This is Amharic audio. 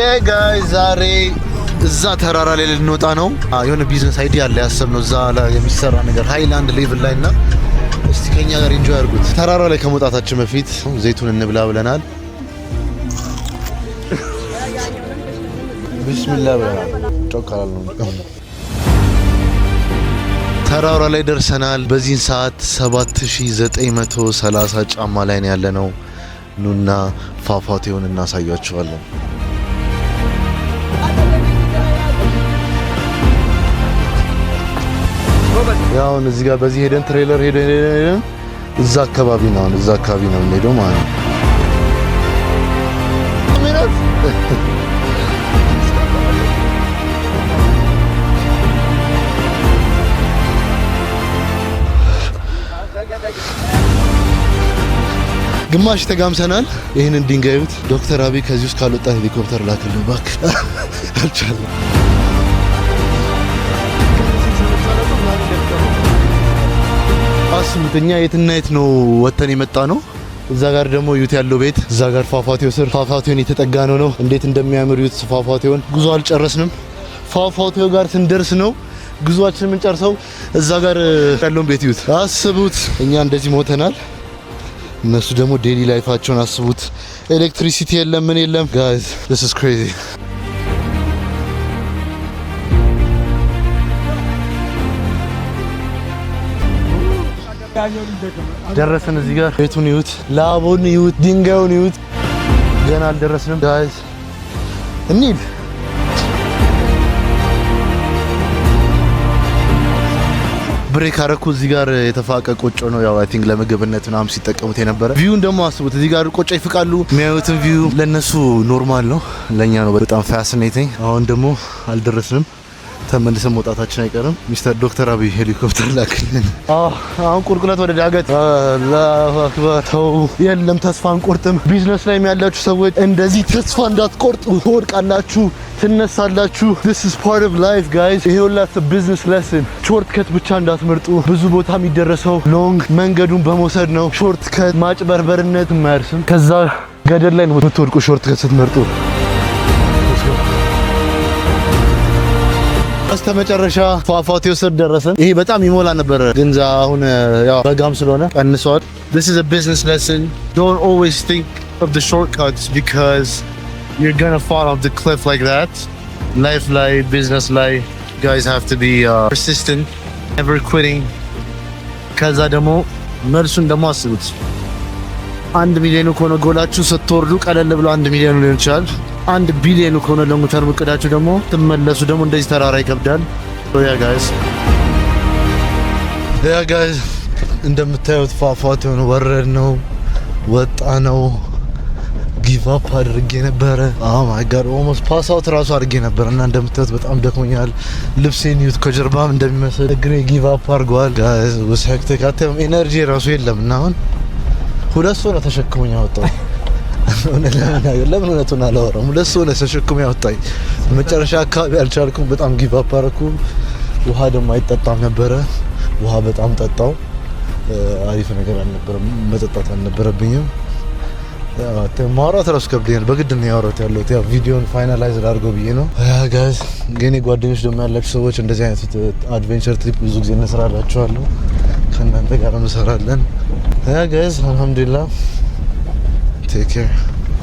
Guys፣ ዛሬ እዛ ተራራ ላይ ልንወጣ ነው። የሆነ business idea አለ ያሰብነው እዛ ላይ የሚሰራ ነገር highland level ላይ እና እስቲ ከኛ ጋር enjoy አድርጉት። ተራራ ላይ ከመውጣታችን በፊት ዘይቱን እንብላ ብለናል። ቢስሚላ ብለናል። ጮክ አላልነውም። ተራራ ላይ ደርሰናል። በዚህን ሰዓት 7930 ጫማ ላይ ነው ያለነው። ኑና ፏፏቴውን እናሳያችኋለን። ያው እዚህ ጋር በዚህ ሄደን trailer ሄደን ሄደን እዛ አካባቢ ነው፣ አሁን እዛ አካባቢ ነው የምንሄደው ማለት ነው። ግማሽ ተጋምሰናል። ይህንን ድንጋዩት ዶክተር አብይ ከዚህ ውስጥ ካልወጣ ሄሊኮፕተር ላክልን እባክህ። አልቻለም። አስቡት፣ እኛ የትና የት ነው ወተን የመጣ ነው። እዛ ጋር ደግሞ ዩት ያለው ቤት፣ እዛ ጋር ፏፏቴው ስር ፏፏቴውን የተጠጋ ነው። እንዴት እንደሚያምር ዩት ፏፏቴውን። ጉዞ አልጨረስንም። ፏፏቴው ጋር ስንደርስ ነው ጉዞአችን የምንጨርሰው። እዛ ጋር ያለውን ቤት ዩት አስቡት። እኛ እንደዚህ ሞተናል። እነሱ ደግሞ daily life ኣቸውን አስቡት። Electricity የለም፣ ምን የለም። Guys, this is crazy። ደረስን። እዚህ ጋር ቤቱን ይዩት፣ ላቡን ይዩት፣ ድንጋዩን ይዩት። ገና አልደረስንም guys፣ እንሂድ። Break አረኩ። እዚህ ጋር የተፋቀ ቆጮ ነው። ያው I think ለምግብነት ምናምን ሲጠቀሙት የነበረ። View ን ደግሞ አስቡት። እዚህ ጋር ቆጮ ይፍቃሉ። የሚያዩትን view ለነሱ normal ነው፣ ለኛ ነው በጣም fascinating። አሁን ደግሞ አልደረስንም። ተመልሰን መውጣታችን አይቀርም። ሚስተር ዶክተር አብይ ሄሊኮፕተር ላክልን። አሁን ቁልቁለት ወደ ዳገት። አላሁ አክበር። ተው፣ የለም ተስፋ አንቆርጥም። ቢዝነስ ላይ ያላችሁ ሰዎች እንደዚህ ተስፋ እንዳትቆርጡ። ትወድቃላችሁ፣ ትነሳላችሁ። This is part of life, guys። ይሄ ሁላ business lesson። Shortcut ብቻ እንዳትመርጡ። ብዙ ቦታ የሚደረሰው long መንገዱን በመውሰድ ነው። Shortcut ማጭበርበርነት የማያርስም። ከዛ ገደል ላይ ነው የምትወድቁ shortcut ስትመርጡ። በስተመጨረሻ ፏፏቴው ስር ደረስን። ይሄ በጣም ይሞላ ነበር፣ ግን አሁን ያው በጋም ስለሆነ ቀንሰዋል። This is a business lesson. Don't always think of the shortcuts because you're gonna fall off the cliff like that. Life ላይ፣ business ላይ you guys have to be persistent, never quitting. ከዛ ደግሞ መልሱን ደግሞ አስቡት። 1 ሚሊዮኑ ከሆነ ጎላችሁ ስትወርዱ ቀለል ብሎ 1 ሚሊዮኑ ሊሆን ይችላል። 1 ቢሊዮኑ ከሆነ long term እቅዳችሁ ደግሞ ትመለሱ ደግሞ እንደዚህ ተራራ ይከብዳል። Yeah guys, yeah guys፣ እንደምታዩት ፏፏቴውን ወረድ ነው ወጣ ነው። Give up አድርጌ ነበረ። Oh my God, almost pass out ራሱ አድርጌ ነበረ እና እንደምታዩት በጣም ደክሞኛል። ልብሴን እዩት ከጀርባም እንደሚመስል፣ እግሬ give up አድርጓል። Guys, was hectic። Energy ራሱ የለም እና አሁን ሁለት ሰው ነው ተሸክሞኝ ያወጣው። ለምን እውነቱን አላወራም? ሁለት ሰው ነው ተሸክሞ ያወጣኝ። መጨረሻ አካባቢ አልቻልኩም። በጣም give up አደረኩ። ውሃ ደግሞ አይጠጣም ነበረ። ውሃ በጣም ጠጣው። አሪፍ ነገር አልነበረም፣ መጠጣት አልነበረብኝም። ማውራት እራሱ ከብዶኛል። በግድ ነው ያወራሁት ያለሁት። ያው ቪዲዮን finalize ላድርገው ብዬ ነው። Guys፣ የኔ ጓደኞች ደግሞ ያላችሁ ሰዎች እንደዚህ አይነት adventure trip ብዙ ጊዜ እንሰራላችኋለሁ። ከእናንተ ጋር እንሰራለን። Yeah guys፣ አልሐምዱሊላህ፣ take care.